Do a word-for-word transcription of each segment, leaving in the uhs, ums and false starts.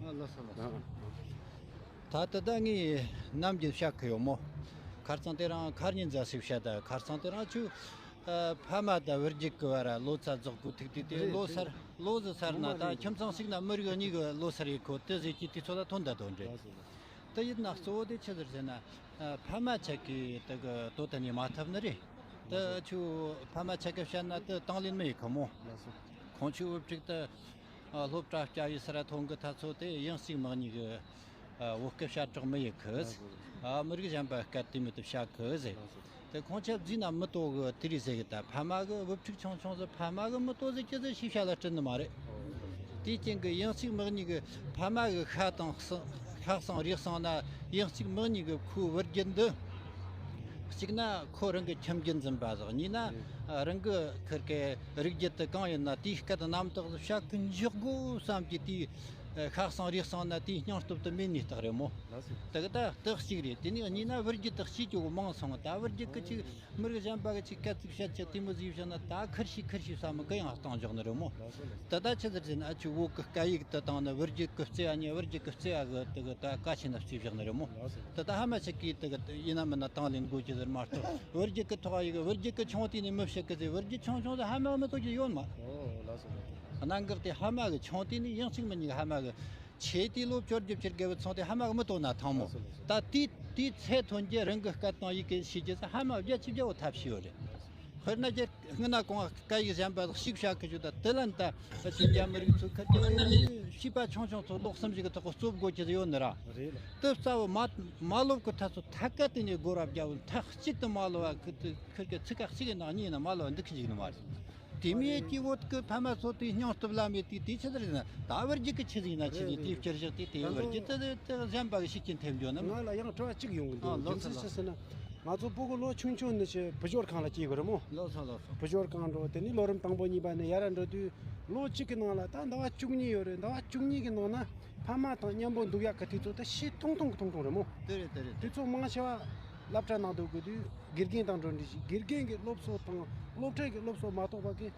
ཨ། ལགས་སོ། ལགས་སོ། ད་ལྟ་ད་ངས་ནམ་རྒྱུན་བཤད་གི་ཡོད་མོ། ཁ་རྩང་དེ་རིང་ཁ་ཉིན་ཟ་སི་བཤད། ད་ཁ་རྩང་དེ་རིང་ཆུ་ཨ་ཕ་མ་དང་བུ་རྒྱུད་གི་བར་ལོ་ཙཱ་རྫོགས་གོ་ཐུག་དུས་དེ། རེད། ལོ་རེད། སར་ལོ་ཟི་སར་ན། ད་ཁྱིམ་ཚང་ཞིག་ན་མི་རིགས་གཉིས་གི་ལོ་སར་ཡི་གོ་དེ་ཟེར་གྱི་དུས་ཚོད་ལ་ཐོན་ད་དོན་རེད། ལགས་སོ། ལགས་སོ། དེ་ཡིན་ན་གཙོ་བོ་དེ་ཆི་ཟེར་ཟེར་ན། ཨ་ཕ་མ་ཆ་གི་དེ་གི་དོ་དན་ནི་མ་ཐབས་ནི་རེད། དེ་ཆུ་ཕ་མ་ཆ་གི་བཤད་ན་དེ་དང་ལེན་མི་ཡི་གི་མོ། ལགས་སོ། ཁོང་ཆུ་བུ་ཕྲུག་དེ་ཨ་སློབ་གྲྭ་སྐྱ་ཡི་སར་ཐོན་གི་ཐ་ཚོ་དེ་ཡང་གཅིག་མང་གཉིས་གི་ཨ་བོད་སྐད་བཤད་གྲོགས་མི་ཡི་གི། ལགས་སོ། ཨ་མི་རིགས་གཞན་པ་སྐད་དེ་མི་དུ་བཤད་གི་ཟེར། ལགས་སོ། དེ་ཁོང་ཆ་བརྫིས་ན་མི་ཏོ་གི་དེ་རེད་ཟེར་གི། ད་ཕ་མ་གི་བུ་ཕྲུག་ཆུང་ཆུང་ཟིག་ཕ་མ་གི་མི་ཏོ་ཟེར་གི་ཟེར་ཤེས་བྱ་ལ་སྤྲད་ནི་མ་རེད། དེའི་རྐྱེན་གི་ཡང་གཅིག་མང་གཉིས་གི་ཕ་མ་གི་ཤ་དང་གསང་། ཤ་གསང་རུས་གསང་ན་ཡང་གཅིག་མང་གཉིས་གི་ཁོའི་བུ་རྒྱུད་འདི་གཅིག་ན་ཁོ་རང་གི་ཁྱིམ་རྒྱུད་འཛིན་པ་ཟིག་གཉིས་ན་རང་གི་ཁིར་གི་རིགས་རྒྱུད་དེ་གང་ཡིན་ན་དེའི་སྐད་རྣམ་དག་བཤད་གི་འཇོག་དགོས་བསམ་གི་དེའི་ཤ་གསང་རུས་གསང་ན་དེའི་སྙིང་སྟོབས་དེ་མེད་ནི་རྟགས་རེད་མོ། ལགས་སོ། དེ་གི་ད་རྟགས་གཅིག་རེད། དེ་ནས་གཉིས་ན་བུ་རྒྱུད་དེ་གཅིག་གི་མང་སོང་། ད་བུ་རྒྱུད་གི་ཅིག་མི་རིགས་གཞན་པ་གི་ཅིག་སྐད་ཅིག་བཤད་ཅི་དེ་མོ་ཟིག་བཤད་ན་ད་ཁིར་ཤི་ཁིར་ཤི་བསམ་གི་ཡང་བཏང་འཇོག་ནི་རེད་མོ། ལགས་སོ། ལགས་སོ། ད་ད་ཆི་ཟེར་ཟེར་ན། ཨ་ཆུ་བོད་གི་སྐད་ཡིག་དེ་དང་ནི་བུ་རྒྱུད་གི་བརྩེ་བ་ཉེ་བུ་རྒྱུད་གི་བརྩེ་བ་གི་དེ་གི་ད་ག་ཆེ་ན་བརྩེ་བཞག་ནི་རེད་མོ། ལགས་སོ། ད་ད་ཕ་མ་ཆ་གི་དེ་གི་ཡིན་ན་མིན་ན་དང་ལེན་དགོས་ཀྱི་ཟེར་མ་གཏོགས། བུ་རྒྱུད་གི་ཐོག་ཡི་གི་བུ་རྒྱུད་གི་ཆུང་དུས་ནས་མི་བཤད་གི་ཟེར། བུ་རྒྱུད་ཆུང་ཆུང་ཟེར་ཕ་མ་མི་ཐོག་གི་ཡོད་མ། ཨོ། ལགས་སོ། ལགས་སོ། གནད་འགག་དེ་ཕ་མ་གི་ཆུང་དུས་ནས་ཡང་གཅིག་མིན་གཉིས་ཕ་མ་གི་ཆེ་དེའི་ལོ་བཅོ་བརྒྱད་ཅུ་དགེ་བའི་ཚོང་དེ་ཕ་མ་གི་མི་ཐོག་ན་ཐང་མོ། ལགས་སོ། ལགས་སོ། ད་དེའི་དེའི་ཚེ་ཐོན་རྒྱུ་རང་གི་སྐད་དང་ཡི་གེ་ཤེས་རྒྱུ་ཟེར་ཕ་མ་བརྒྱ་ཆིག་བརྒྱ་བོ་ཐབས་ཤེས་ཡོད་རེད། དཔེར་ན་རྒྱ་སྔ་ན་གོང་སྐད་ཡིག་གཞན་པ་ཞིག་བཤད་གི་ཞུ། ད་དེ་ལན་ད་ཅི་རྒྱ་མི་རིགས་ཚོ་ཁ་ཅིག་བྱིས་པ་ཆུང་ཆུང་ཚོ་ལོ་གསུམ་ཞིག་གི་ཐོག་གི་རྩོབ་དགོས་ཀྱི་ཡོད་ནི་ར། རེད་ལ། དེ་རྩ་བོ་མ་མ་ལོབ་གི་ཐ་ཚོ་ཐད་ཀ་དེ་ནས་སྒོ་ར་བརྒྱབ་ཐག་གཅིག་ཏུ་མ་ལོབ་བ་གི་དེ་ཁིར་གི་ཚིག་ཁ་གཅིག་གི་ནང་གཉིས་ན་མ་ལོབ་བ་འདུག་གི་འཇུག་ནི་མ་རེད། དེ་མིན་གྱི་བོད་ཀྱི་ཕ་མ་ཚོ་དེའི་སྙིང་སྟོབས་ལ་མེད་དེ་དེ་ཆི་ཟེར་ན། ད་བུ་རྒྱུད་ཀྱི་ཆི་ཟིག་ན་ཆི་ཟིག་དེའི་བསྐྱར་བཞག་དེ་དེའི་བུ་རྒྱུད་དེ་དེ་གཞན་པ་གི་ཤུགས་རྐྱེན་ཐེབས་འགྱོ་ན། ང་ལ་ཡང་དྲི་བ་གཅིག་ཡོང་གི་འདུག་ཨ། ལགས་སོ། རྒྱུ་མཚན་ལགས་ཆི་ཟེར་ན། ང་ཚོ་སྤུ་གུ་ལོ་ཆུང་ཆུང་ནས་ཆེ་བུ་སྦྱོར་ཁང་ལ་སྐྱེལ་གི་རེད་མོ། ལགས་སོ། ལགས་སོ། བུ་སྦྱོར་ཁང་འགྲོ། དེ་ནས་ལོ་རིམ་དང་པོ་གཉིས་པ་ནས་ཡར་འགྲོ་དུས་ལོ་གཅིག་གི་ནང་ལ་ད་ཟླ་བ་བཅུ་གཉིས་ཡོད་རེད། ཟླ་བ་བཅུ་གཉིས་ཀྱི་ནང་ན་ཕ་མ་དང་མཉམ་པོ་འདུག་ཡག་གི་དུས་ཚོད་ད་ཤི་ཐུང་ཐུང་གི་ཐུང་ཐུང་རེད་མོ། དེ་རེད། དེ་རེད། དུས་ཚོད་མང་ཆེ་བ་སློབ་གྲྭ་ནང་འདུག་དགོས་དུས་དགེ་རྒན་དང་འགྲོ་འདྲི་ཞིག་དགེ་རྒན་གྱི་སློབ་གསོ་དང་སློབ་གྲྭའི་གི་སློབ་གསོ་མ་གཏོགས་པ་གི་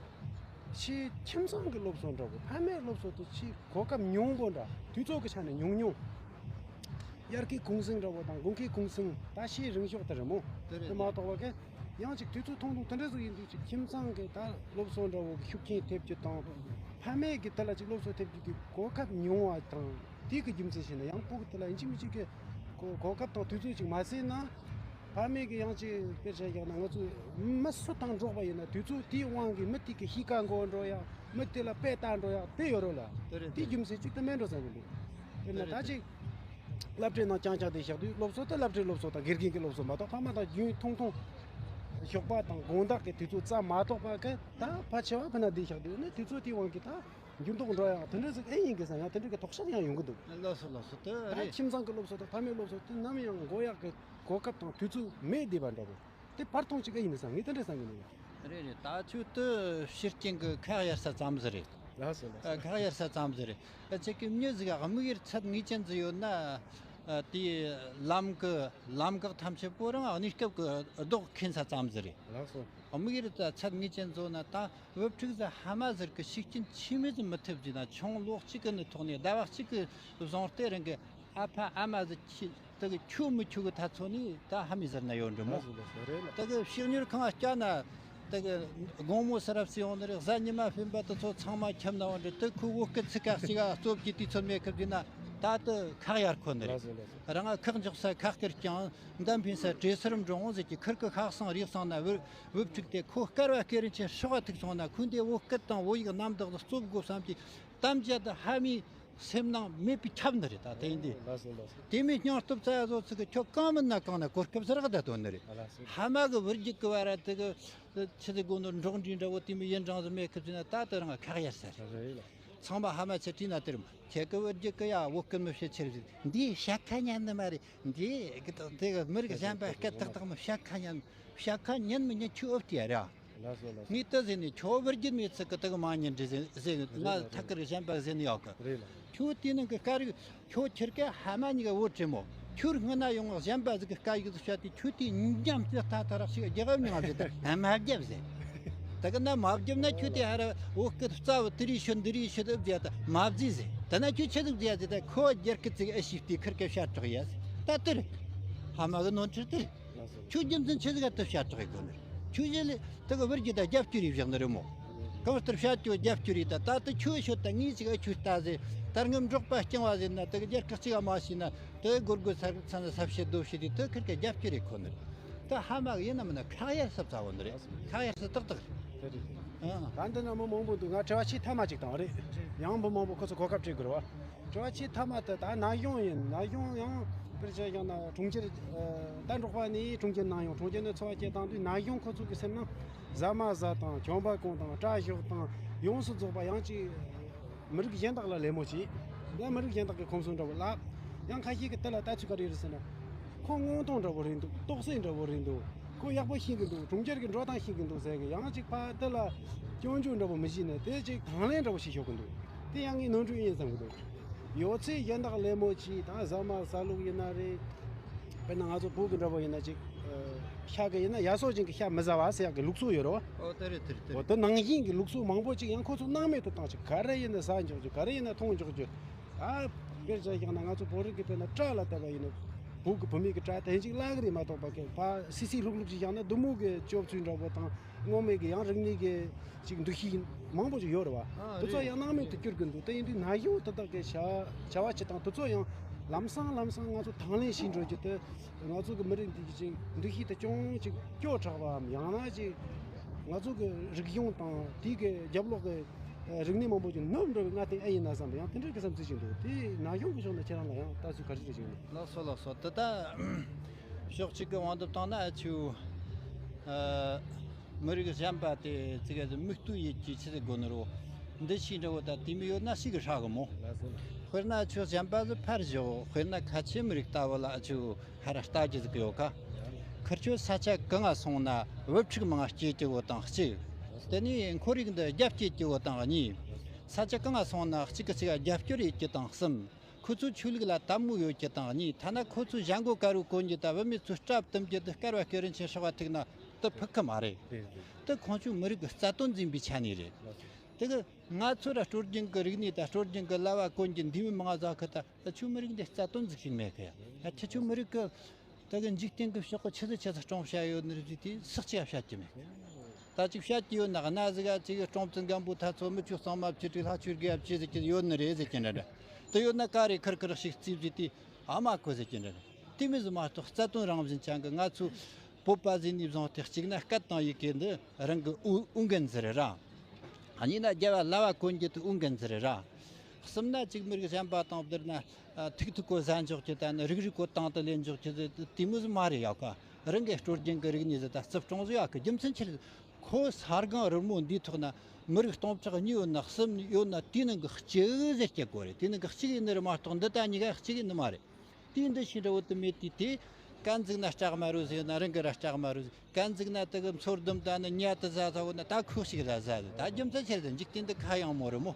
ཆེས་ཁྱིམ་ཚང་གི་སློབ་གསོ་འདྲ་བོ། ཕ་མའི་སློབ་གསོ་དེ་ཆེས་གོ་སྐབས་ཉུང་པོ་འདྲ། དུས་ཚོད་ཀྱི་ཆ་ནས་ཉུང་ཉུང་། དབྱར་ཁའི་གུང་གསེང་འདྲ་བོ་དང་དགུན་ཁའི་གུང་གསེང་ད་ཆེས་རིང་ཤོས་དེ་རེད་མོ། དེ་རེད། དེ་མ་གཏོགས་པ་གི་ཡང་ཅིག་དུས་ཚོད་ཐུང་ཐུང་དེ་འདྲ་ཟིག་ཡིན་དུས་ཅིག་ཁྱིམ་ཚང་གི་ད་སློབ་གསོ་འདྲ་བོ་གི་ཤུགས་རྐྱེན་ཐེབས་རྒྱུ་དང་། ཕ་མས་གི་དེ་ལ་ཅིག་སློབ་གསོ་ཐེབས་རྒྱུ་གི་གོ་སྐབས་ཉུང་བ་དང་། དེ་གི་རྒྱུ་མཚན་བྱས་ན་ཡང་སྤུ་གུ་དེ་ལ་ཡིན་གཅིག་མིན་གཅིག་གི་གོ་གོ་སྐབས་དང་དུས་ཚོད་ཅིག་མ་བཟོས་ན། ཕ་མས་གི་ཡང་ཅིག་དཔེར་བཞག་ཡག་ན་ང་ཚོ་མི་སུ་དང་འགྲོགས་པ་ཡིན་ན་དུས་ཚོད་དེའི་དབང་གིས་མི་དེ་གི་གཤིས་ཀ་འགོར་འགྲོ་ཡག་མི་དེ་ལ་དཔེ་ལྟ་འགྲོ་ཡག་དེ་ཡོད་རེད་ལ། དེ་རེད། དེའི་རྒྱུ་མཚན་ཅིག་དེ་མེད་འགྲོ་བསམ་གི་འདུག་དཔེར་ན་ད་ཅིག་སློབ་གྲྭའི་ནང་རྐྱང་རྐྱང་བསྡད་བཞག་དུས་སློབ་གསོ་དེ་སློབ་གྲྭའི་སློབ་གསོ་དང་དགེ་རྒན་གྱི་སློབ་གསོ་མ་གཏོགས་ཕ་མ་དང་རྒྱུན་ཐུང་ཐུང་ཞོགས་པ་དང་དགོང་དག་གི་དུས་ཚོད་རྩ་མ་གཏོགས་པ་གི་ད་ཕལ་ཆེ་བ་ཕི་ན་བསྡད་བཞག་དུས་ནི་དུས་ཚོད་དེའི་དབང་གིས་ད་འགྱུར་ལྡོག་འགྲོ་ཡག་དེ་འདྲ་ཟིག་ཨེ་ཡིན་གི་ཟེར་ཡང་དེ་འདྲ་གི་དོགས་གཞི་ཡང་ཡོང་གི་འདུག་ལགས་སོ། ལགས་སོ། དེ་ད་རེད། ཁྱིམ་ཚང་གི་སློབ་གསོ་དང་ཕ་མའི་སློབ་གསོ་དེ་ནམ་ཡང་འགོར་ཡག་གི་གོ་སྐབས་དང་དུས་ཚོད་མེད་བསྡད་པ་འདྲ་བོ། དེ་བར་སྟོང་གཅིག་ཨེ་ཡིན་ཟེར་ངས་དེ་འདྲ་བསམ་གི་འདུག་རེད་རེད། ད་ཆུ་དུ་ཕྱིར་རྐྱེན་གི་ཁག་ཡར་ས་ཙམ་ཟིག་རེད། ལགས་སོ། ལགས་སོ། ཁག་ཡར་ས་ཙམ་ཟིག་རེད། ཨ་ཅིག་གི་མྱི་ཟིག་དམིགས་ཡུལ་ཚད་ངེས་ཅན་ཟིག་ཡོད་ན། ཨ་དེའི་ལམ་གི་ལམ་འགག་ཐམས་ཅད་པོ་རང་གནས་སྐབས་གི་རྡོག་འཁེན་ས་ཙམ་ཟིག་རེད། ལགས་སོ། དམིགས་ཡུལ་ད་ཚད་ངེས་ཅན་བཟོ་ན་ད་བུ་ཕྲུག་ཟིག་ཕ་མ་ཟིག་གི་ཤུགས་རྐྱེན་ཆེ་མི་ཟིག་མི་ཐེབས་ཟིན་ན་ཆུང་ལོ་གཅིག་གི་ནི་ཐོག་ནས་ཟླ་བ་གཅིག་གི་བཟུང་སྟེ་རང་གི་ཨ་ཕ་ཨ་མ་ཟིག་ཁྱི་དེ་གི་ཁྱོད་མི་ཁྱོད་གི་ཐ་ཚོ་ནི་ད་ཧ་མི་ཟེར་ན་ཡོད་འགྲོ་མོ། ལགས་སོ། ལགས་སོ། རེད་ལ། དེ་གི་ཕྱི་ཉུལ་ཁང་བསྐྱལ་ན་དེ་གི་དགོང་མོ་སི་རབ་སི་ཡོང་ནི་རེད། གཟའ་ཉི་མ་སྤེན་པ་དེ་ཚོ་ཚང་མ་ཁྱིམ་ན་འོང་འདྲི། དེ་ཁོ་བོད་སྐད་ཚིག་ཁ་གཅིག་ག་རྩོབ་ཀྱི་དུས་ཚོད་མེད་སྐབས་ཟིན་ན་ད་དེ་ཁག་ཡར་ཁོ་ནི་རེད། ལགས་སོ། ལགས་སོ། རང་ང་ཁག་འཇོག་ས་ཁག་སྐེར་རྐྱང་འདམ་ཕིན་ས་བྲེ་སི་རུ་འགྲོ་འོང་ཟེར་གྱི་ཁིར་གི་ཁག་སང་རིག་སང་ན་བུ་བུ་ཕྲུག་དེ་ཁོ་སྐར་བ་སྐེ་རིན་ཆེན་ཧྲོག་ག་ཐུག་སོང་ན་ཁོ་འདི་བོད་སྐད་དང་བོད་ཡིག་རྣམ་དག་ཏུ་རྩོབ་དགོས་བསམ་གྱི་གཏམ་བརྒྱ་དང་ཧ་མི། སེམས་ནང་མེད་པའི་ཁྱབ་ནི་རེད། ད་དེ་ཡིན་དུས། ལགས་སོ། ལགས་སོ། དེ་མིན་སྙིང་སྟོབས་རྩ་ཡ་བཟོ་ཚིག་གི་ཁྱོད་གང་མིན་ན་གང་ན་གོ་སྐབས་ཟེར་གི་ད་དོན་ནི་རེད། ལགས་སོ། ཕ་མ་གི་བུ་རྒྱུད་གི་བར་དེ་གི་ཆི་ཟིག་དགོས་ནོ་འགྲོགས་འདྲིས་འདྲ་བོ་དེ་མིན་ཡིན་གྲངས་སུ་མེད་སྐབས་ཟིན་ན་ད་དེ་རང་ཁག་ཡར་ས་རེད། རེད་ལ། ཚང་མ་ཕ་མ་ཆེ་དྲིས་ན་དེ་རུ་ཁྱེད་གི་བུ་རྒྱུད་གི་ཡ་བོད་སྐད་མི་བཤད་ཆེར་ཟིག་འདིའི་བཤད་ཁ་ཉན་ནི་མ་རེད། འདིའི་གི་དང་དེ་གི་མི་རིགས་གཞན་པ་སྐད་ཏག་ཏག་མི་བཤད་ཁ་ཉན། བཤད་ཁ་ཉན་མི་ཉན་ཁྱོད་ཨོབ་དེ་ཡ་རེད། ལགས་སོ། ལགས་སོ། ངས་ལྟ་ཟེར་ནས་ཁྱོད་བུ་རྒྱུད་མེད་ཚིག་གི་དག་མ་ཉན་འདྲི་ཟེར་ཟེར། རེད། ང་ལགས་ཐག་སོ། གི་གཞན་པ་ཟེར་ནས་ཡོད་གི། རེད་ལགས། ཁྱོད་དེ་ནང་གི་སྐད་རིགས་ཁྱོད་ཁྱེར་སྐད་ཕ་མ་གཉིས་ཀ་བོད་བྲིས་མོ། ཁྱོད་སྔ་ན་ཡོང་བ་གཞན་པ་ཟིག་གི་སྐད་ཡིག་ཏུ་བཤད་དེ་ཁྱོད་དེ་འཇམ་དེ་ཐ་ཐ་རག་ཞིག་རྒྱག་ཨབ་མྱོང་ཟེར། ད་མ་བརྒྱབ་ཟེར། ད་གི་ན་མ་བརྒྱབ་ན་ཁྱོད་དེ་ཧ་ར་བོད་སྐད་རྩ་བ་དེ་རིགས་ཤོད་འདི་རིགས་ཤོད་ཨབ་ཟེར། ད་མ་བརྫིས་ཟེར། ད་ན་ཁྱོད་ཆི་ཟིག་ཟེར་ཡ་ཟེར། ད་ཁོ་རྒྱལ་ཁབ་ཅིག་ཨེ་ཤེས་ཏེ་ཁིར་ཀ་བཤད་དྲག་ཡ་ཟེར། ད་དེར་ཕ་མ་གི་ནོར་འཁྲུལ་དེར། ཁྱོད་རྒྱུ་མཚན་ཆི་ཟིག་ག་དེ་བཤད་དྲག་ཡི་གོ་ནི། ཁྱོད་གཞི་ལས་དེ་གི་བུར་གྱི་ད་རྒྱབ་སྐྱོར་ཡི་བཞག་ནི་རེད་མོ། གང་ལྟར་བཤད་རྒྱུ་རྒྱབ་སྐྱོར་ཡི་ད། ད་དེ་ཁྱོད་ཤོད་ད་ངས་ཅིག་ཨེ་ཁྱོད་ལྟ་ཟེར། ད་ངས་འབྲོག་པ་རྐྱང་བ་ཟེར་ན་དེ་གི་རྒྱལ་ཁབ་ཅིག་ག་མ་ཤེས་ན་དེ་གི་སྒོར་སྒོར་ཚ་ཚ་ན་ས་བཤད་རྡོ་བཤད་དེ་དེ་ཁིར་ཀ་རྒྱབ་སྐྱོར་ཡི་ཁོ་ནི་རེད། ད་ཕ་མ་གི་ཡིན་ན་མིན་ན་ཁག་ཡར་ས་ཚ་བོ་ནི་རེད། ཁག་ཡར་ས་ཏག་ཏག་རེད། དེ་རེད། ཨ། ད་འདི་ན་མི་མང་པོ་འདུག་ང་དྲི་བ་ཆེས་མཐའ་མ་ཅིག་བཏང་བ་རེད། ཡང་མི་མང་པོ་ཁོ་ཚོ་གོ་སྐབས་སྤྲད་དགོས་རེད་བ། དྲི་བ་ཆེས་མཐའ་མ་དེ་ད་ན་གཞོན་ཡིན། ན་གཞོན་ཡང་དཔེར་བྱས་ཡང་ན་གྲོང་ཁྱེར། ཨ། ད་འབྲོག་པ་ནས་གྲོང་ཁྱེར་ནང་ཡོང་། གྲོང་ཁྱེར་ནས་འཚོ་བ་སྐྱེལ་བཏང་དུས་ན་གཞོན་ཁོ་ཚོ་གི་སེམས་ནང་ཟ་མ་ཟ་དང་གྱོན་པ་གོན་དང་སྐྲ་བཞོག་དང་ཡོངས་སུ་རྫོགས་པ་ཡང་ཅིག་མི་རིགས་གཞན་དག་ལ་ལད་མོ་བྱས། འདི་མི་རིགས་གཞན་དག་གི་ཁོམ་སོང་འདྲ་བོ་ལ། ཡང་ཁ་ཤས་ཀྱིས་དེ་ལ་ལྟ་ཚུལ་ག་རེ་རེད་ཟེར་ན། ཁོ་དངོས་མཐོང་འདྲ་བོ་རེད་འདུག་རྟོགས་སད་འདྲ་བོ་རེད་འདུག་ཁོ་ཡག་པོ་ཤེས་ཀྱི་འདུག་གྲོང་ཁྱེར་གྱི་འགྲོ་སྟངས་ཤེས་ཀྱི་འདུག་ཟེར་གི། ཡང་ཅིག་ཕར་དེ་ལ་སྐྱོན་བརྗོད་འདྲ་བོ་མི་བྱེད་ནས་དེ་ཅིག་དང་ལེན་འདྲ་བོ་ཞིག་ཤོར་གྱི་འདུག་དེ་ཡང་ངའི་ནོར་འཁྲུལ་ཡིན་བསམ་གྱི་འདུག་ཡོད་ཚད་གཞན་དག་ལད་མོ་བྱས་ད་ཟ་མ་ཟ་ལུགས་ཡིན་ན་རེད། དཔེར་ན་ང་ཚོ་བོད་ཀྱི་འདྲ་བོ་ཡིན་ན་ཅིག་ཨ། ཤ་གི་ཡིན་ན་ཡ་སོ་ཅན་གྱི་ཤ་མི་ཟ་བ་ཟེར་ཡག་གི་ལུགས་སྲོལ་ཡོད་རེད་བ། ཨོ་དེ་རེད་དེ་རེད་དེ་རེད། འོ་དེ་ནང་བཞིན་གྱི་ལུགས་སྲོལ་མང་པོ་ཅིག་ཡང་ཁོ་ཚོ་སྣང་མེད་དུ་བཏང་ཅིག་ག་རེ་ཡིན་ན་ཟ་འཇོག་རྒྱུ། ག་རེ་ཡིན་ན་འཐུང་འཇོག་རྒྱུ། ཨ། དཔེར་བཞག་ཡག་ན་ང་ཚོ་བོད་རིགས་ཀྱི་དཔེར་ན་སྐྲ་ལ་བལྟས་པ་ཡིན་ན། བོད་ཀྱི་བུད་མེད་ཀྱི་སྐྲ་དེ་ཅིག་བརླག་གི་རེད་མ་གཏོགས་པ་གི་ཕར་སིལ་སིལ་ལྷུག་ལྷུག་ཅིག་བཞག་ན་བདུད་མོ་གི་སྐྱོབ་ཚུལ་འདྲ་བོ་དང་། སྔོན་མའི་གི་ཡང་རིག་གནས་ཀྱི་ཅིག་འདུ་ཤེས་མང་པོ་ཅིག་ཡོད་རེད་བ། ཨ། དེ་ཚོ་རེད་ཡང་རེད་སྣང་མེད་དུ་གྱུར་གི་འདུག་དེ་ཡིན་དུས་ན་གཞོན་དེ་དག་གི་བྱ་བྱ་བ་བྱེད་སྟངས་དེ་ཚོ་ཡང་ལམ་སང་ལམ་སང་ང་ཚོ་དང་ལེན་བྱེད་འགྲོ་རྒྱུ་དེ། ང་ཚོ་གི་མི་རིགས་འདི་གི་ཅིག་འདུ་ཤེས་དེ་ཅུང་ཅིག་སྐྱོ་དྲགས་པའམ། ཡང་ན་ཅིག་ང་ཚོ་གི་རིག་གཞུང་དང་དེའི་གི་རྒྱབ་ལོགས་གི་རིག་གནས་མང་པོ་ཅིག་ནུབ་འགྲོ་བའི་ང་དེ་ཨེ་ཡིན་ན་བསམ། ཡང་དེ་འདྲའི་གི་བསམ་ཚུལ་ཞིག་འདུག་དེ་ན་གཞོན་གི་ཕྱོགས་ནས་ཁྱེད་རང་ལ་ཡང་ལྟ་ཚུལ་ག་རེ་རེ་ཞིག་ཡོད། ལགས་སོ་ལགས་སོ། དེ་ད་ཕྱོགས་གཅིག་གི་དབང་དུ་བཏང་ན། ཨ་ཆུ། ཨ། མི་རིགས་གཞན་པ་དེ་ཙི་ག་ཟིག་མིག་ལྟོས་ཡེད་ཀྱི་ཆི་ཟིག་དགོས་ནི་རོ། འདི་ཤི་འདྲ་བོ་ད་དེ་མི་ཡོད་ན་ཤི་གི་ཧྲ་གི་མོ། དཔེར་ན་ཨ་ཆུ་གཞན་པ་ཟིག་ཕར་བཞག་དཔེར་ན་ཁ་ཆེ་མི་རིགས་ལྟ་བུ་ལ་ཨ་ཆུ་ཧ་ར་ལྟ་རྒྱུ་ཟིག་ཡོད་ཀ་ཁིར་ཆོ་ས་ཆ་གང་ང་སོང་ན་བུ་ཕྲུག་མང་སྐྱེ་རྒྱུ་བོ་དང་གཅིག་དེ་ནས་ཁོར་ཡུག་འདི་རྒྱ་བསྐྱེད་རྒྱུ་བོ་དང་གཉིས། ས་ཆ་གང་ང་སོང་ན་གཅིག་གི་གཅིག་རྒྱབ་སྐྱོར་ཡེད་རྒྱུ་དང་གསུམ། ཁོ་ཚོའི་ཆོས་ལུགས་ལ་དད་མོས་ཡོད་རྒྱུ་དང་གཉིས། ཐ་ན་ཁོ་ཚོའི་བཞེས་སྒོ་དཀར་པོ་གོན་རྒྱུ་དང་བུད་མེད་ཚོའི་སྐྲ་བཏུམ་རྒྱུ་དེ་དཀར་བ་སྐེ་རིང་ཆེན་ཧྲིལ་བ་ཐུག་ན་དེ་ཕོད་གི་མ་རེད། དེ་ཁོང་ཚོའི་མི་རིགས་ཀྱི་རྩ་དོན་འཛིན་པའི་ཆ་ནས་རེད། དེ་གི་ང་ཚོ་ར་སྲོལ་རྒྱུན་གྱི་རིག་གནས་དང་སྲོལ་རྒྱུན་གྱི་གླ་བ་གོན་རྒྱུ་འདི་མི་མང་ཟ་ཁི། ད་ཁྱོད་མི་རིགས་འདི་རྩ་དོན་འཛིན་གི་མེད་གི་ཡ། ཁྱེད་ཆོ་མི་རིགས་ཀྱི་ད་གི་འཇིག་རྟེན་གྱི་ཕྱོགས་གི་ཆི་ཟིག་ཆི་ཟིག་སྲུང་བྱ་ཡོད་ནི་རེད་ཟེར་དུས་སུ་གཅིག་ཡང་བཤད་རྒྱུ་མེད། ད་ཅིག་བཤད་རྒྱུ་ཡོད་ན་གནའ་ཟིག་ག་ཅིག་སྲོང་བཙན་སྒམ་པོ་ད་ཚོ་མི་ཆོས་གཙང་མ་བཅུ་དྲུག་ལྷ་ཆོས་དགེ་བ་བཅུ་ཟེར་གྱི་ཡོད་ནི་རེད་ཟེར་གྱི་འདྲ་འདྲ། དེ་ཡོད་ན་ག་རེ་ཁིར་ཁིར་ཞིག་རྩིས་ཟེར་དུས་ཨ་མ་ཁོ་ཟེར་གྱི་འདྲ་འདྲ། དེ་མི་ཟིག་མ་གཏོགས་རྩ་དོན་རང་བཞིན་ཅན་གྱི། ང་ཚོའི་བོད་པ་ཟིག་ནས་བཟུང་སྟེ་གཅིག་ན་སྐད་དང་ཡི་གེ་འདི་རང་གི་ཨུ་ཨུ་འགན་ཟིག་རེད་ར། གཉིས་ན་རྒྱལ་བ་གླ་བ་གོན་རྒྱུ་དེ་ཨུ་འགན་ཟིག་རེད་ར། གསུམ་ན་ཅིག་མི་རིགས་གཞན་པ་དང་བསྡུར་ན། ཨ། ཐུག་ཐུག་གོ་ཟ་འཇོག་རྒྱུ་དང་ནི་རིག་རིག་གོ་དང་དུ་ལེན་འཇོག་རྒྱུ་དེ་དེ་མོ་ཟིག་མ་རེད་ཡ་ཀ་རང་གི་སྲོལ་རྒྱུན་གྱི་རིག་གནས་ཟིག་ད་རྩིས་སྤྲོང་ཟིག་ཡ་ཀ་རྒྱུ་མཚན་ཆི་རེད། ཁོ་ས་སྒང་རི་མོ་འདིའི་ཐོག་ན་མི་རིགས་སྟོང་ཕྲག་གཉིས་ཡོད་ན་གསུམ་ཡོད་ན་དེའི་ནང་གི་གཅིག་ཟེར་སྐྱེ་དགོས་རེད། དེའི་ནང་གི་གཅིག་ཡིན་ནི་རེད་མ་གཏོགས་འདི་ད་གཉིས་ཀ་གཅིག་ཡིན་ནི་མ་རེད། དེའི་འདི་ཤི་འདྲ་བོ་དུ་མེད་དུས་དེ། ཀན་ཟིག་ན་སྐྲག་མ་རུ་ཟེར་ན་རང་གི་ར་སྐྲག་མ་རུ་ཟེར། ཀན་ཟིག་ན་དེ་གི་མཚོ་ལྡུམ་ད་ནི་ཉལ་དུ་ཟ་ཟ་བོ་ན་ད་ཁུག་ཞིག་ལ་ཟ་ཟེར། ད་རྒྱུ་མཚན་ཆེར་ཟེར་འཇིག་རྟེན་འདི་ཁ་ཡང་མོ་རུ་མོ།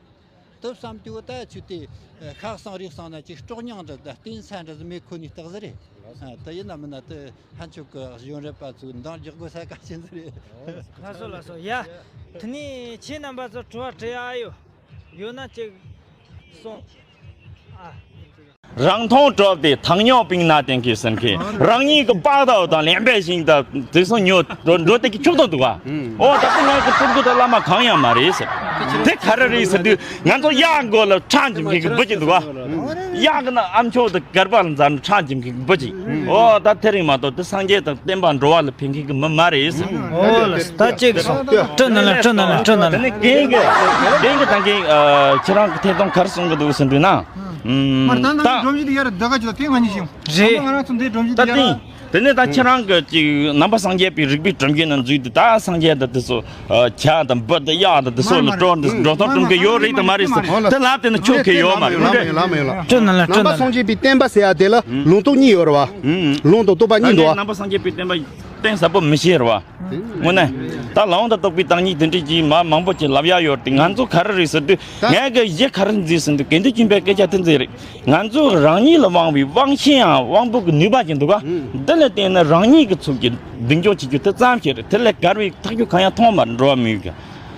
དུ་བསམ་རྒྱུ་བོ་ད་ཆུ་དེ་ཤག་སང་རིག་སང་ན་ཅིག་སྲོག་སྙིང་འདྲ་ད་བརྟེན་ས་འདྲ་ཟིག་མེད་ཁོ་ནི་རྟགས་ཟིག་རེད། ཨ། དེ་ཡིན་ན་མིན་ན་དེ་ཕན་ཆོད་གི་གཞོན་རབས་པ་ཚོས་འདང་རྒྱག་དགོས་ས་གལ་ཆེན་ཟིག་རེད། ལགས་སོ་ལགས་སོ། ཡ། དེ་ནས་ཁྱེད་རྣམ་པ་ཚོ་དྲི་བ་དྲི་ཡ་ཡོད། ཡོད་ན་ཅིག་གསུངས། ཨ། རང་མཐོང་གྲུབ་སྟེ་ཐང་ཉོག་པིང་ན་བསྟན་གྱི་ཟིན་མཁན། རང་ཉིད་ཀྱི་པགས་དར་དང་ལེན་པའི་ཞིང་དང་དེ་སོང་ཉོ་འགྲོ་འགྲོ་དེ་གི་ཆོག་ཏུ་འདུག་བ། ཨོ་ད་ལྟ་ང་གི་སྤྲུལ་སྐུ་དང་བླ་མ་གང་ཡང་མ་རེད་ཟེར། དེ་ག་རེ་རེད་ཟེར་དུས་ང་ཚོ་གཡག་མགོ་ལ་ཁྲག་འཇིབ་མཁན་གྱི་བུ་གཅིག་འདུག་བ། གཡག་གི་ན་ཨ་མཆོག་དང་གར་པ་ལ་འཛར་ནས་ཁྲག་འཇིབ་མཁན་གྱི་བུ་གཅིག་ཨོ་ད་དེ་རིང་མ་གཏོགས་དེ་སངས་རྒྱས་དང་བསྟན་པ་འགྲོ་བ་ལ་ཕན་མཁན་གྱི་མི་མ་རེད་ཟེར། ཨོ་ལགས་སོ། ད་ཅིག་སོང་། སྤྲོ་ན་ལ་སྤྲོ་ན་ལ་སྤྲོ་ན་ལ། དེ་ནས་རྒན་གྱི་རྒན་གྱི་ད་གིན་ཁྱེད་རང་གི་ཐད་གཏོང་ག་རེ་གསུང་གི་འདུག་ཟེར་དུས་ན། མར་ད་ད་སྒྲོམ་གཞི་དེ་ཡར་བདག་ག་ཅིག་ལ་དེ་ང་གཉིས་ཤིང་། རེད། ང་རང་ཚོ་འདི་སྒྲོམ་གཞི་ད་དེ་ཡར། དེ་ནས་ད་ཁྱེད་རང་གི་ཅིག་ནང་པ་སངས་རྒྱས་པའི་རིག་པའི་གྲུབ་འབྲས་ནང་འཛུལ་དུས་ད་སངས་རྒྱས་ད་དེ་ཚོ་བྱ་དང་འབུ་དང་གཡག་དང་དེ་ཚོ་ལ་སྤྲོ་འདི་འགྲོ་སྟངས་སྒྲུབ་མཁན་ཡོད་རེད་དམ་མ་རེད་ཟེར་དེ་ལབ་དེ་ནི་ཁྱོད་མཁན་ཡོད་མ་རེད། ལ་མེད་ལ་མེད་ལ། སྤྲོ་ན་ལ་སྤྲོ་ན་ལ། ནང་པ་སངས་རྒྱས་པའི་བསྟན་པ་ཟེར་ཡ་དེ་ལ་ལུང་རྟོགས་གཉིས་ཡོད་རེད་བ། ལུང་དང་རྟོགས་པ་གཉིས་འདུག་བ། ནང་པ་སངས་རྒྱས་པའི་བསྟན་པ་གཏིང་ཟབ་པོ་མི་ཤེས་རེད་བ། དངོས་གནས། ད་ལུང་དང་རྟོགས་པའི་བདག་ཉིད་དེ་འདྲས་ཀྱིས་མ་མང་པོ་ཅིག་ལབ་ཡ་ཡོད་དེ་ང་ཚོ་ག་རེ་རེད་ཟེར་དུས་ད་ངས་གི་གཞི་ག་རེ་འཛིན་ཟེར་དུས་དགེ་འདུན་ཆོས་འཕེལ་སྐད་ཆ་དེ་འཛིན་རེད། ང་ཚོ་རང་ཉིད་ལ་དབང་བའི་དབང་ཤེས་ཡང་དབང་པོ་གི་ནུས་པ་ཅིག་འདུག་ག་འདི་ལ་བརྟེན་ནས་རང་ཉིད་ཀྱི་ཚུལ་གྱིས་མདུན་སྐྱོད་བྱེད་རྒྱུ་དེ་ཙམ་ཞིག་རེད། དེ་ལས་བརྒལ་བའི་ཐག་གཅོད་གང་ཡང་མཐོང་མ་འགྲོ་བ་མི་ཡོད་ཀྱང་།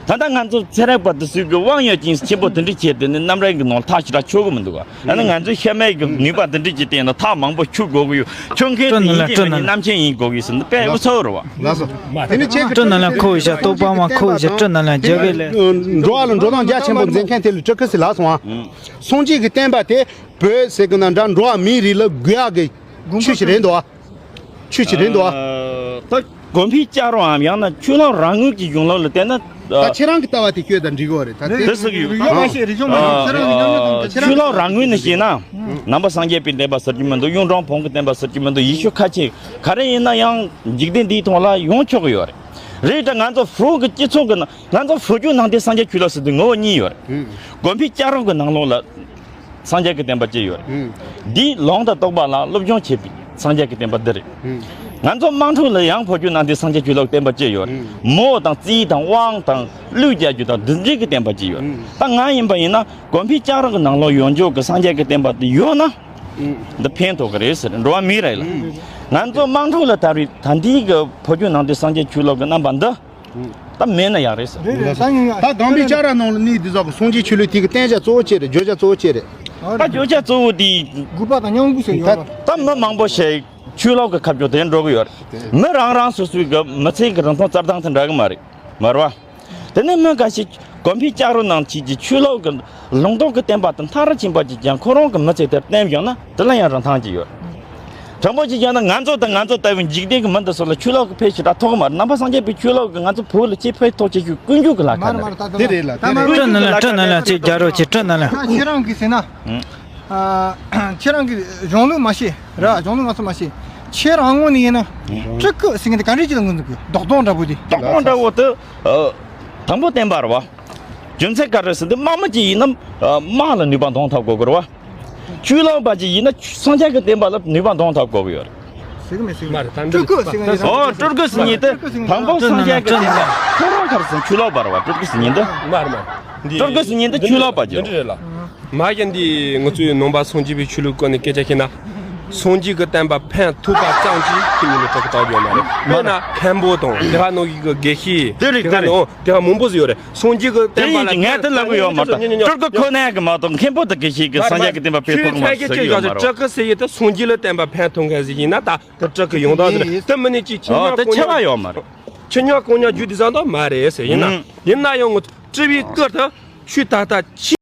ད་ལྟ་ང་ཚོ་ཚན་རིག་པ་དེ་ཚོས་གི་དབང་ཡོད་ཅིང་ཆེན་པོ་དེ་འདྲ་བྱས་ཏེ་ནི་གནམ་རའི་གི་ནང་ཐག་ཞེ་དྲག་ཆོད་གི་མི་འདུག་ག་ཨ་ནི་ང་ཚོའི་ཤ་མའི་གི་ནུས་པ་དེ་འདྲ་ཅིག་བསྟན་ན་ཐག་མང་པོ་ཆོད་དགོས་གི་ཡོད། ཆོད་མཁན་དེ་ཡིན་གཅིག་མིན་གཉིས་གནམ་ཆེན་ཡིན་དགོས་གི་ཟེར་ན་དཔེ་འུ་ཚོ་རེད་བ། ལགས་སོ། དེ་ནི་ཁྱེད་ཀྱི་སྤྲིན་ནང་ལ་འཁོར་བཞག་རྟོག་པ་མ་འཁོར་བཞག་སྤྲིན་ནང་ལ་རྒྱ་གི་ལས། འགྲོ་བ་ལ་འགྲོ་སྟངས་རྒྱ་ཆེན་པོ་མཛད་མཁན་དེ་ལ་སྤྲུལ་སྐུ་ཟེར་ལབ་སོང་ཨ། སངས་རྒྱས་ཀྱི་བསྟན་པ་དེ་བོད་ཟེར་གི་ན་འདྲ་འགྲོ་བ་མིའི་རིགས་ལ་དགོས་ཡག་གི་ཆོས་ཤིག་རེད་འདུག་ཨ། ཆོས་ཤིག་རེད་འདུག་ཨ། ད་གོང་འཕེལ་བསྐྱར་རུང་ཡང་ན་ཆོས་ལུགས་རང་ངོས་ཀྱི་གཞུང་ལུགས་ལ་བལྟས་ན། ད་ཁྱེད་རང་གི་ལྟ་བ་དེ་ཁྱོད་དང་འགྲིག་གི་རེད་ད་དེ། དེ་ཟེར་གི་ཡོད། རིག་གཞུང་མ་ཤེས་རིག་གཞུང་མ་ཤེས་ཁྱེད་རང་གི་ཉམས་མྱོང་དང་ཁྱེད་ཆོས་ལུགས་རང་ངོས་ནས་བཤད་ན། ནང་པ་སངས་རྒྱས་པའི་བསྟན་པ་ཟེར་གྱི་མི་འདུག་གཡུང་དྲུང་བོན་གྱི་བསྟན་པ་ཟེར་གྱི་མི་འདུག་ཡེ་ཤུ་ཁ་ཆེ་ག་རེ་ཡིན་ན་ཡང་འཇིག་རྟེན་འདིའི་ཐོག་ལ་ཡོང་ཆོག་གི་ཡོད་རེད། རེད་ད་ང་ཚོ་བོད་ཀྱི་སྤྱི་ཚོགས་ཀྱི་ནང་ང་ཚོ་བོད་བརྒྱུད་ནང་བསྟན་སངས་རྒྱས་ཆོས་ལུགས་ཟེར་དུས་ངོ་བོ་གཉིས་ཡོད་རེད། གོང་འཕེལ་བསྐྱར་རུང་གི་ནང་ལོགས་ལ། སངས་རྒྱས་ཀྱི་བསྟན་པ་ཅིག་ཡོད་རེད། ཨུམ། འདིའི་ལུང་དང་རྟོགས་པ་ལ་སློབ་སྦྱོང་བྱེད་པའི་སངས་རྒྱས་ཀྱི་བསྟན་པ་འདི་རེད། ཨུམ། ང་ཚོ་དམངས་ཁྲོད་ལ་ཡང་བོད་བརྒྱུད་ནང་བསྟན་སངས་རྒྱས་ཆོས་ལུགས་བསྟན་པ་ཅིག་ཡོད་རེད། ཨུམ། མོ་དང་རྩིས་དང་དབང་དང་གླུ་རྒྱག་རྒྱུ་དང་འདི་འདྲའི་གི་བསྟན་པ་ཅིག་ཡོད་རེད། ཨུམ། ད་ང་ཡིན་པ་ཡིན་ན་གོང་འཕེལ་བསྐྱར་རུང་གི་ནང་ལོགས་ཡོང་འཇོག་གི་སངས་རྒྱས་ཀྱི་བསྟན་པ་འདི་ཡོད་ན། ཨུམ། འདི་ཕན་ཐོགས་ཀྱི་རེད་ཟེར་འགྲོ་བ་མི་རེད་ལ། ཨུམ། ང་ཚོ་དམངས་ཁྲོད་ལ་དར་བའི་ད་འདིའི་གི་བོད་བརྒྱུད་ནང་བསྟན་སངས་རྒྱས་ཆོས་ལུགས་ཀྱི་རྣམ་པ་འདི། ད་མེད་ན་ཡག་རེད་ཟེར། རེད་རེད་ད་ཡིན་ཡང་ད་གོང་འཕེལ་བསྐྱར་རུང་ནང་ལ་གནས་འདི་ཚོ་གི་སངས་རྒྱས་ཆོས་ལུགས་དེ་གི་བསྟན་བྱ་གཙོ་བོ་ཅི་རེད། བརྗོད་བྱ་གཙོ་བོ་ཅི་རེད། ད་བརྗོད་བྱ་གཙོ་བོ་དེ། དགོས་པ་དང་སྙོམས་འཇུག་ཟེར་ཡོད་པ། ད་མི་མང་པོ་ཞིག་ཆོས་ལུགས་ཀྱི་ཁ་ཕྱོགས་དེ་འགྲོ་གི་ཡོད་རེད། མི་རང་རང་སོ་སོའི་གི་མི་ཚེ་གི་རིན་ཐང་རྩ་བཏང་དེ་འདྲ་གི་མ་རེད། མ་རེད་བ། དེ་ནས་མི་འགའ་ཞིག་གོང་འཕེལ་བསྐྱར་རུང་ནང་བྱས་ཀྱི་ཆོས་ལུགས་ཀྱི་ལུང་རྟོགས་ཀྱི་བསྟན་པ་དེ་མཐར་ཕྱིན་པ་ཅིག་ཀྱང་ཁོ་རང་གི་མི་ཚེ་དེར་བསྟན་བཞག་ན་དེ་ལ་ཡང་རིན་ཐང་ཅིག་ཡོད། དྲང་པོ་ཅིག་བཤད་ན་ང་ཚོ་དང་ང་ཚོ་ལྟ་བུའི་འཇིག་རྟེན་གྱི་མི་འདི་ཚོ་ལ་ཆོས་ལུགས་ཀྱི་ཕན་ཞེ་དྲག་ཐོགས་མ་རེད། ནང་པ་སངས་རྒྱས་པའི་ཆོས་ལུགས་ཀྱིས་ང་ཚོ་བོད་ལ་ཅི་ཕན་ཐོགས་ཅེས་ཞུ་ཀུན་སྤྱོད་ཀྱི་ལ་ཁ་ནས་རེད། དེ་རེད་ལ་དེ་རེད་ལ། སྤྲིན་ནང་ལ་སྤྲིན་ནང་ལ་ཅིག་རྒྱག་རོགས་ཅིག་སྤྲིན་ནང་ལ། ད་ཁྱེད་རང་གིས་ཟེར་ན། ཨ། ཁྱེད་རང་གིས་གཞུང་ལུགས་མ་ཤེས་ར། གཞུང་ལུགས་ང་ཚོ་མ་ཤེས། ཁྱེད་རང་ངོས་ནས་ཡིན་ན། སྤྲུལ་སྐུ་ཟེར་མཁན་དེ་ག་འདྲས་ཅིག་ལ་ངོས་འཛིན་དགོས། རྡོག་རྡོག་འདྲ་པོ་དེ། རྡོག་རྡོག་འདྲ་པོ་དེ། དང་པོ་བསྟན་པ་རེད་བ། རྒྱུ་མཚན་ག་རེ་ཟེར་ན་དམག་མི་ཅིག་ཡིན་ན། དམག་ལ་ནུས་པ་འདོན་ཐབས་དགོས་ཀྱི་རེད་བ། ཆོས་ལུགས་པ་ཅིག་ཡིན་ན་སངས་རྒྱས་ཀྱི་བསྟན་པ་ལ་ནུས་པ་འདོན་ཐབས་དགོས་ཀྱི་ཡོད་རེད། ཟེར་གི་མེད་ཟེར་གི་མ་རེད། ད་འདི་སྤྲུལ་སྐུ་ཟེར་མཁན་ཨོ་སྤྲུལ་སྐུ་ཟེར་མཁན་དེ་དང་པོ་སངས་རྒྱས་ཀྱི་བསྟན་པ་ཁོ་རང་ག་རེ་ཟེར་ཆོས་ལུགས་པ་རེད་བ། སྤྲུལ་སྐུ་ཟེར་མཁན་དེ། མ་རེད་མ་རེད། འདི་སྤྲུལ་སྐུ་ཟེར་མཁན་དེ་ཆོས་ལུགས་པ་ཅིག་རེད། འདི་རེད་ལ། མ་གཞི་འདི་ང་ཚོའི་ནང་པ་སངས་རྒྱས་པའི་ཆོས་ལུགས་སྐོར་ནས་སྐད་ཆ་བཤད་ན། སངས་རྒྱས་ཀྱི་བསྟན་པ་ཕན་ཐོགས་པ་ཙམ་གྱིས་ཁྱེད་ཉིད་ལ་སྤྲུལ་སྐུ་བཏགས་ཡོད་མ་རེད། དཔེར་ན་མཁན་པོ་དང་དེ་ག་ནང་བཞིན་གྱི་དགེ་བཤེས། དེ་རེད། དེ་ག་དེ་རེད། ནང་དེ་ག་མང་པོ་ཟིག་ཡོད་རེད། སངས་རྒྱས་ཀྱི་བསྟན་པ་ལ་ངས་དེ་ལབ་གི་ཡོད་མ་གཏོགས་སྤྲུལ་སྐུ་ཁོ་ན་གི་མ་གཏོགས་མཁན་པོ་དང་དགེ་བཤེས་ཀྱིས་སངས་རྒྱས་ཀྱི་བསྟན་པ་ཕན་ཐོགས་མ་ཟེར་གི་ཡོད་མ་རེད། སྤྲུལ་སྐུ་ཟེར་ཡས་དེ་སངས་རྒྱས་ལ་བསྟན་པ་ཕན་ཐོགས་མཁན་ཟིག་ཡིན་ན་ད་དེ་སྤྲུལ་སྐུ་ཡོང་སྟངས་ཟིག་རེད། དེ་མིན་ནས་ཅིག་ཆོས་ཉམས་གོང་ཉམས། ཨོ་དེ་ཆེ་བ་ཡོད་མ་རེད། ཆོས་ཉམས་གོང་ཉམས་རྒྱུ་དེ་བཟང་ཐོག་མ་རེད་ཟེར། ཡིན་ན། ཡིན་ན་ཡང་ངོ་སྤྲུལ་པའི་སྐུ་དེ་ཆོས་ད་ལྟ་ཆོས།